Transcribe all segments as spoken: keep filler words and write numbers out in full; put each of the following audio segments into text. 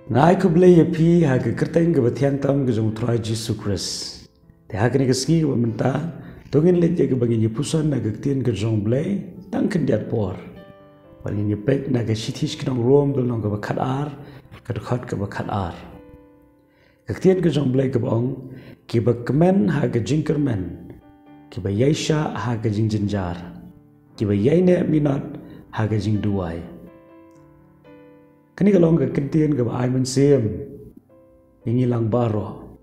Nga ai khublei ïa phi ha ka kyrteng kaba thiang tam ka jong U Trai Jisu Khrist. Te ha kane ka sngi kaba mynta, to ngin leit ïa kaba ngin ïa puson na ka ktien ka jong U Blei tang khyndiat por. Bad ngin ïa peit na ka shithi sha ki nong Rom ka lynnong kaba khatar, ka dkhot kaba khatar. Ka ktien ka jong U Blei kaba ong, kiba kmen ha ka jingkyrmen, kiba ïaishah ha ka jingjynjar, kiba ïaineh minot ha ka jingduwai. Kane ka long ka ktien kaba ai mynsiem ïa ngi lang baroh.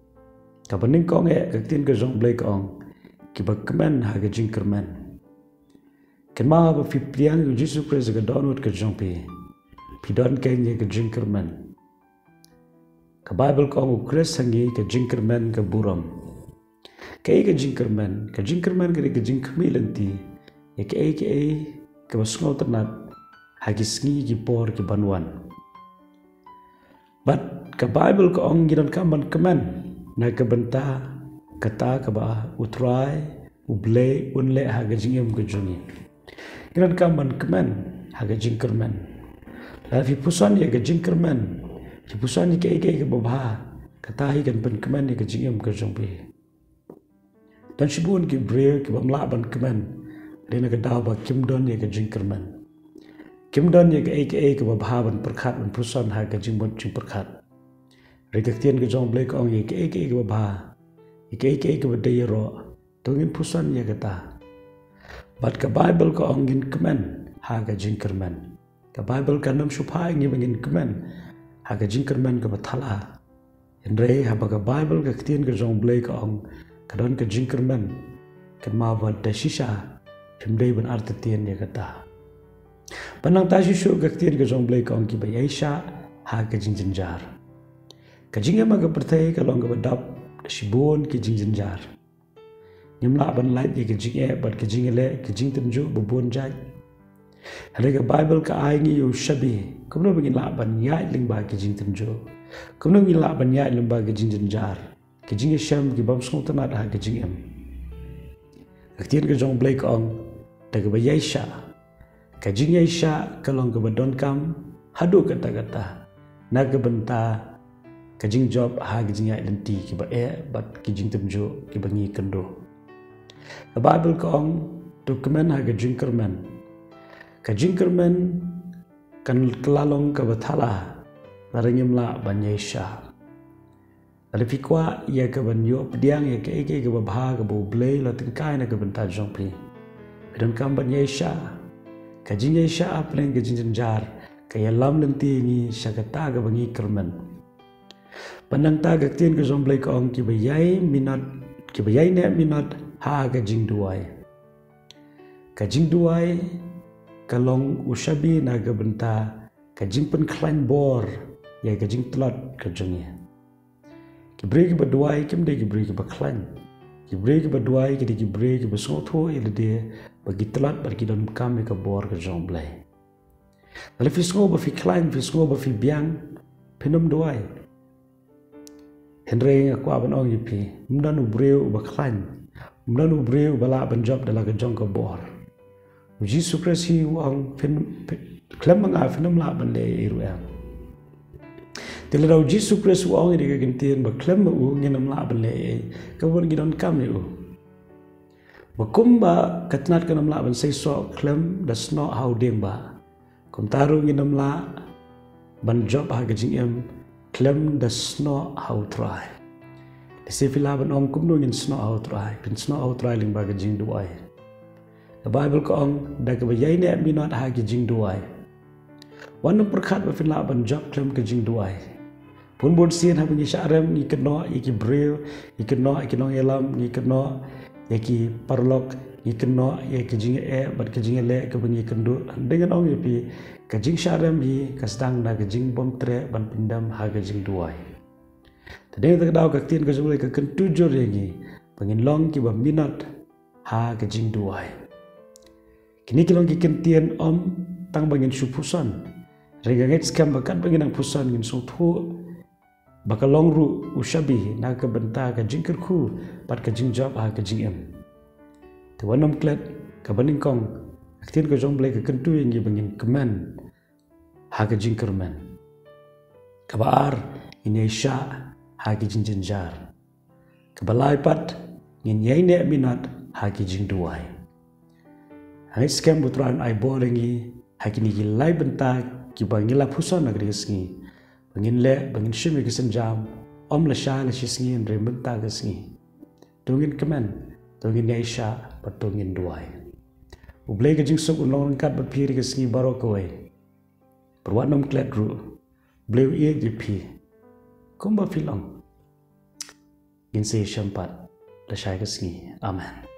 Kaba nyngkong eh ka ktien ka jong U Blei ka ong, kiba kmen ha ka jingkyrmen. Kynmaw ba phi pdiang ïa U Jisu Khrist ha ka dohnud ka jong phi, phi don kein ïa ka jingkyrmen. Ka Baibl ka ong U Khrist ha ngi ka jingkyrmen ka burom. Kaei ka jingkyrmen? Ka jingkyrmen ka dei ka jingkhmih lynti ïa kaei kaei kaba sngewtynnat ha ki sngi ki por ki ban wan. Bad ka Baibl ka ong ngi donkam ban kmen na ka bynta kata kaba U Trai U Blei un leh ha ka jingim ka jong ngi. Ngi donkam ban kmen ha ka jingkyrmen. Lada phi puson ïa ka jingkyrmen, phi puson ïa kaei kaei kaba bha, kata hi kan pynkmen ïa ka jingim ka jong phi. Don shibun ki briew ki bym lah ban kmen, dei na ka daw ba kim don ïa ka jingkyrmen. Kim don ïa kaei kaei kaba bha ban pyrkhat, ban puson ha ka jingmut jingpyrkhat. Hynrei ka ktien ka jong U Blei ka ong ïa kaei kaei kaba bha, ïa kaei kaei kaba dei ïaroh, to ngin puson ïa kata. Bad ka Baibl ka ong ngin kmen ha ka jingkyrmen. Ka Baibl kam shym phah ïa ngi ba ngin kmen ha ka jingkyrmen kaba thala. Hynrei haba ka Baibl ka ktien ka jong U Blei ka ong ka don ka jingkyrmen, kynmaw ba da shisha phim dei ban artatien ïa kata. Bad nangta shuh shuh ka ktien ka jong U Blei ka ong kiba ïaishah ha ka jingjynjar. Ka jingim ha ka pyrthei ka long kaba dap da shibun ki jingjynjar. Ngim lah ban lait ïa ka jingeh bad ka jingïaleh, ka jingtynjuh ba bun jait. Hynrei ka Baibl ka ai ngi ïa u shabi kumno ba ngin lah ban ïaid lyngba ka jingtynjuh, kumno ngin lah ban ïaid lyngba ka jingjynjar, ka jingïashem ki bym sngewtynnat ha ka jingim. Ka ktien ka jong U Blei ka ong, da kaba ïaishah. Ka jingïaishah ka long kaba donkam haduh katta katta na ka bynta ka jingjop ha ka jingïaid lynti kiba eh bad ki jingtynjuh kiba ngi kynduh. Ka Baibl ka ong, to kmen ha ka jingkyrmen. Ka jingkyrmen kan kylla long kaba thala lada ngim lah ban ïaishah. Lada phi kwah ïa ka ban ïoh pdiang ïa kaei kaei kaba bha kaba U Blei u la tyngkai na ka bynta jong phi, phi donkam ban ïaishah. Ka jingïaishah hapdeng ka jingjynjar ka ïalam lynti ïa ngi sha kata kaba ngi kyrmen. Bad nangta ka ktien ka jong U Blei ka ong kiba ïai minot, kiba ïaineh minot ha ka jingduwai. Ka jingduwai ka long u shabi na ka bynta ka jingpynkhlaiñ bor ïa ka jingtlot ka jong ngi. Ki briew kiba duwai kim dei ki briew kiba khlaiñ. Ki briew kiba duwai ki dei ki briew kiba sngewthuh ïa lade ba ki tlot bad ki donkam ïa ka bor ka jong U Blei. Lada phi sngew ba phi khlaiñ, phi sngew ba phi biang, phin ym duwai. Hynrei nga kwah ban ong ïa phi, ym don u briew uba khlaiñ, ym don u briew uba lah ban jop da la ka jong ka bor. U Jisu Khrist hi u ong, phin, phin, khlem ma nga phin ym lah ban leh ei ruh em. Te lada u Jisu Khrist u ong ïa ka ktien ba khlem ma u ngin ym lah ban leh ei, ka mut ngi donkam ïa u. Ba kumba ka tnat kan ym lah ban seisoh khlem da snoh ha u dieng ba, kumta ruh ngin ym lah ban jop ha ka jingim khlem da snoh ha u Trai. Lehse phi lah ban ong kumno ngin snoh ha u Trai, phin snoh ha u Trai lyngba ka jingduwai. Ka Baibl ka ong da kaba ïaineh minot ha ka jingduwai. Wat nym pyrkhat ba phin lah ban jop khlem ka jingduwai. Bun bun sien haba ngi shah rem ngi kynnoh ïa ki briew, ngi kynnoh ïa ki nongïalam, ngi kynnoh ïa ki paralok, ngi kynnoh ïa ka jingeh bad ka jingeh kaba ngi kynduh. Hynrei ngan ong ïa phi, ka jingshah rem hi ka sdang na ka jingbymtreh ban pyndem ha ka jingduwai. Te dei na kata ka daw ka ktien ka jong U Blei ka kyntu jur ïa ngi ba ngin long kiba minot ha ka jingduwai. Kine ki long ki kyntien ym tang ba ngin shu puson. Hynrei nga ngeit skhem ba katba ngin nang puson ngin sngewthuh ba ka long ruh u shabi na ka bynta ka jingkyrkhu bad ka jingjop ha ka jingim. Te wat nym klet, kaba nyngkong, ka ktien ka jong U Blei ka kyntu ïa ngi ba ngin kmen ha ka jingkyrmen. Kaba ar, ngin ïai shah ha ki jingjynjar. Kaba lai pat, ngin ïai neh minot ha ki jingduwai. Hangne skhem ba U Trai un ai bor ïa ngi ha kine ki lai bynta kiba ngi la pyrshang ha kane ka sngi, ba ngin leh, ba ngin shim ïa ki sienjam, ym lashai lashisngi hynrei mynta ka sngi. To ngin kmen, to ngin ïai shah, bad to ngin duwai. U Blei ka jingsuk un long ryngkat bad phi ha kane ka sngi baroh kawei. Pyrshah nym klet ruh. U Blei u ïeit ïa phi kumba phi long. Ngin sa ïashem pat lashai ka sngi. Amen.